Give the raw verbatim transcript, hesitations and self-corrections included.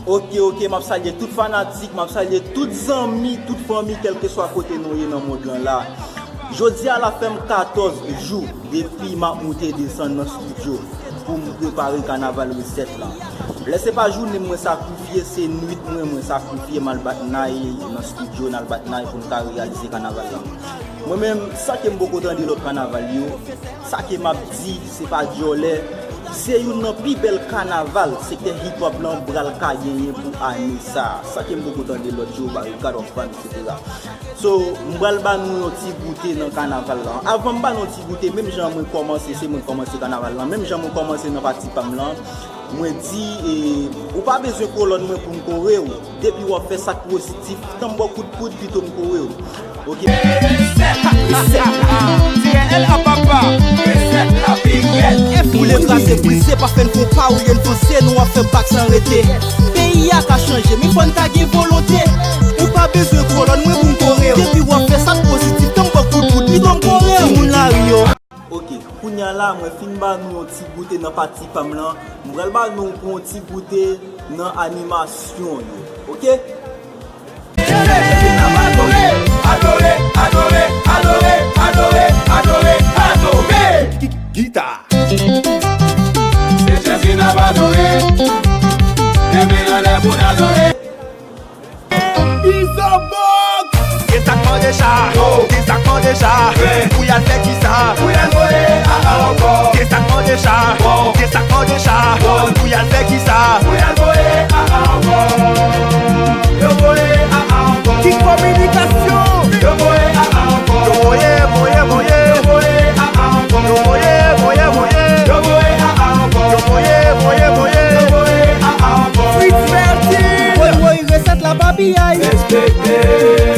Ok, ok, m ap salye tout fanatik, m ap salye tout zanmi, tout fanmi, kèlkeswa kote nou ye nan mond lan la. Jodi a la fè m katòz jou depi m ap moute desann nan estidyo pou m prepare kanaval Reset la. Lè se pa jounen mwen sakrifye, se nwit mwen mwen sakrifye, m al bat nay nan estidyo, n al bat nay pou n ka reyalize kanaval la. Mwen menm, san ke m poko tande lòt kanaval yo, sa ke m ap di, se pa djòlè, se youn nan pi bèl kanaval sektè hip hop lan pral ka genyen pou ane sa a. San ke m poko tande lòt yo, Barikad, Rockfam, et cetera. So, m pral ba nou yon ti goute nan kanaval lan. Avan m ba nou yon ti goute, menm jan mwen kòmanse, se mwen k kòmanse kanaval lan, menm jan mwen kòmanse nan pati pa m lan, mwen di, e, ou pa bezwen kolòn mwen pou m kore w. Depi w ap fè sa k pozitif, tann m ba w kout poud pito m kore w. Ok. T N L a papa. Boule, kraze, brize, pa fè n konpa, ou ye n vanse, nou ap fè bak san rete. Peyi a ka chanje, men fò n ta gen volonte. Ou pa bezwen kolòn mwen pou m kore w. Depi w ap fè sa k pozitif, tann m ba w kout poud pito m kore w. Timoun lari yo. Ok, kounya la, mwen fin ba nou yon ti goute nan pati pa m lan. M pral ba nou pou yon ti goute nan animasyon yo. Ok? Adore, adore, adore, adore, adore, adore, adore. Gita. Se Jezi n ap adore. Leve anlè pou n adore. Izo Box. Gen sa k mande cha, gen sa k mande cha. Pou y al fè kisa? Pou y al voye a a ankò. Gen sa k mande cha, gen sa k mande cha. Pou y al fè kisa? Pou y al voye a a ankò. Yo voye a a ankò. Ki kominikasyon? Yo voye a a ankò. Yo voye, voye, voye. Yo voye a a ankò. Yo voye, voye, voye. Yo voye a a ankò. Yo voye a a ankò. Fritz Mertil. Woy, woy, resèt la pa piyay. Respekte.